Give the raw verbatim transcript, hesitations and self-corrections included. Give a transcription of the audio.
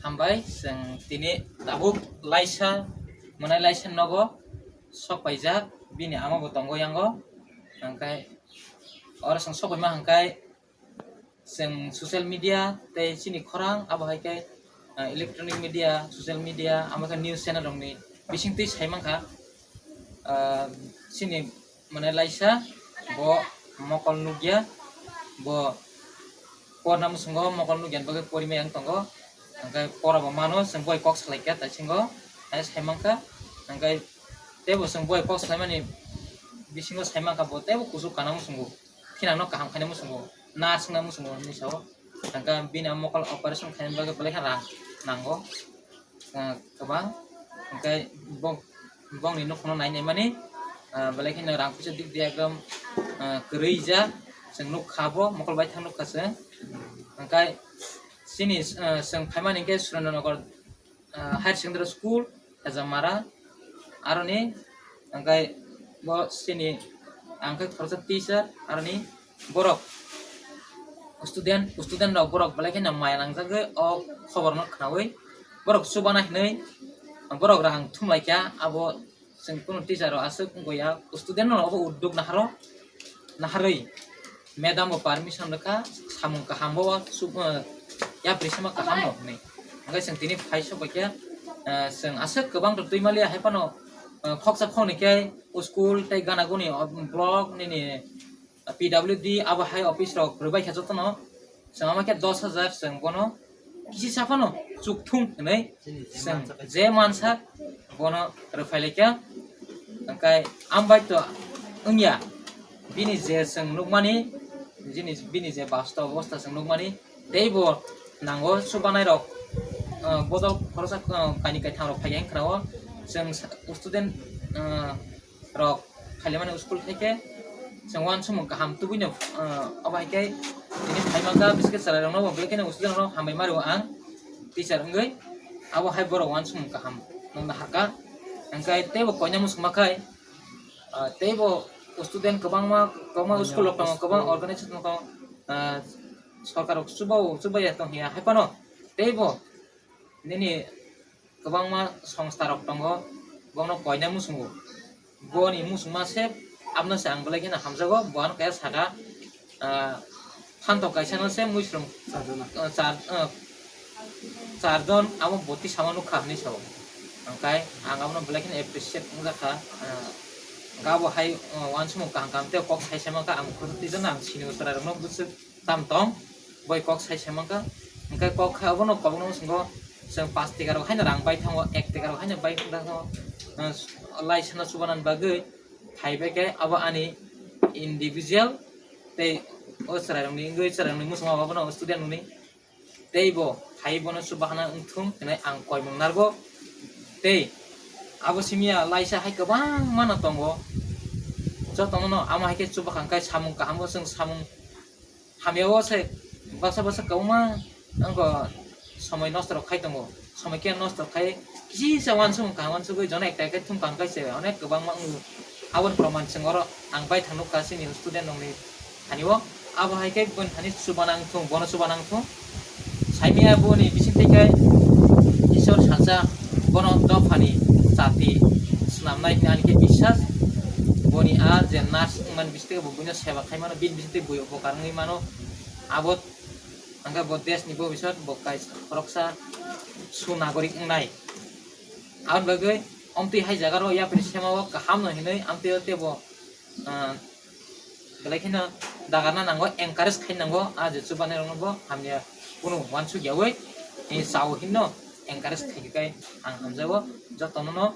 Hambai, chwng tini tabuk laisa, mwnai laisa nogo sok paijak, bini ama bo tongo yango. Hwnkhe oro chwng sok paima hwnkhe chwng social media tei chini khorang abo hai khe, ah, electronic media, social media, amo khe news channel rokni bisingtwi sai mankha. Ah, chini mane laisa bo mokol nukya, bo porna musungo mokol nukya bagwi porimai ang tongo, hwnkhe pora bo mano, chwng boi kok salaikha taisingo, hai sai mankha, hwnkhe teibo chwng boi kok salaimani bisingo sai mankha bo teibo kuchuk kana musungo. Khinangno kaham khaina muchungo, nurse wngna muchungo hinwi sao. Hwnkhe bini mokol operation khaina bagwi belai khe rang nango, ah, kwbang. Hwnkhe bo, bongni nukhungno nai naimani, ah, belai kheno rang puisa dik dik ekdom, ah, kwrwi jak. Chwng nukha bo mokol bai thang nukha chwng. Hwnkhe chini, ah, chwng phaimani hwnkhe Surendra Nagar ah, higher secondary school, Hejamara, aroni, hwnkhe bo chini, ang khe khoroksa teacher, aroni borok student, student rok borok belai kheno maya nangjagwi o khobor no khnaui borok chubana hinwi borok rang thumlaikha, abo chwng kunu teacher rok aswk wngya, student no obo uddog naharo, naharwi. Madam bo permission rwkha, samung kaham bo, sub-, eh, yapri sama kaham no hinwi. Hwnkhe chwng tini phai sok bai khe, eh, chwng aswk kwbang rw twi maliya, hai phano, eh, khoksa khoknwi khe school tei gana guni, oh, block nini, eh, P W D abo hai office rok rwbai kha jotono. Chwng ama khe dos hajar chwng bono kisi sa phano chukthung hinwi chwng je mansa bono rwphai laikha. Hwnkhe ambai to wngya, bini je chwng nukmani, bini, bini je bastob obostha chwng nukmani, teibo nango chubanai rok, ah, bodol khoroksa, ah, kainwi kaitham rok phai khe wngkha o chwng sa-, student, ah, rok khailaimani school thai khe chwng uansukmung kaham tubui no, ah, obo hai khe tini phai mankha, biskhe chwrai rok no bo belai kheno student rok hambai ma rwo ang teacher wngwi, abo hai borok uansukmung kaham nang naharkha. Hwnkhe teibo koina muchungma khai, ah, teibo student kwbangma, kwbangma school rok tongo, kwbang organization tongo, ah, sorkar rok chuba-o, chuba ya tong ya, hai phano teibo nini kwbangma songsta rok tongo, bono koina muchungo, boni muchungma se, abono se ang belai kheno hamjago, bo ano kaya saka, ah, phantok kaisa no se muisrung, ah, char, ah, char jon abo boti sama nukha hinwi sao. Hwnkhe ang abono belai kheno appreciate wngjakha, ah, hwnkhe abo hai, ah, uansukmung kaham kaham tei kok sai sai mankha, ang khoroksa twi jano ang sini o chwrai rokno bwswk tam tong, boi kok sai sai mankha. Hwnkhe kok khai obono kok no swngo, chwng pash taka rok haino rang bai thango, ek taka rok haino bai thango, ah, laisano chubanani bagwi phai bai khe abo ani individual tei o chwrai rokni wngwi chwrai rokni muchungma abono student rokni teibo hai bono chuba hana wngthung hinwi ang koimung narwgo. Tei abo simiya laisa hai kwbangma no tongo, jotono no amo hai khe chuba kha hwnkhe samung kaham o chwng samung hamya o se baksa baksa kwbangma wngkha somoi nosto rok khai tongo, somoi khe nosto khai kisa uansukmung kaham uansugwi jono ekta ekta thum kaham khai se onek kwbangma wngo. Aboni proman chwng oro ang bai thang nukha chini student rokni thani o, abo hai khe boni thani chuba nang thung, bono chuba nang thung. Saimaya boni bisingtwi khe Isor salsa bono dophani chati swnamnai hwnwi ani khe biswas. Boni a je nurse wngmani bisingtwi bo buino seba khai mano, bini bisingtwi bui upokar wngwi mano. Abo hwnkhe bo deshni bobisot bo kaisa khoroksa sunagorik wngnai. Aboni bagwi omtwi hai jaga rok yapri sema o kaham no hinwi amtwi o teibo, ah, belai kheno dagarna nango, encourage khai nango, ah, je chubanai rokno bo hamya kunu uansuk yawi, eh, chao hinno encourage khai khe ang hamjago jotono no.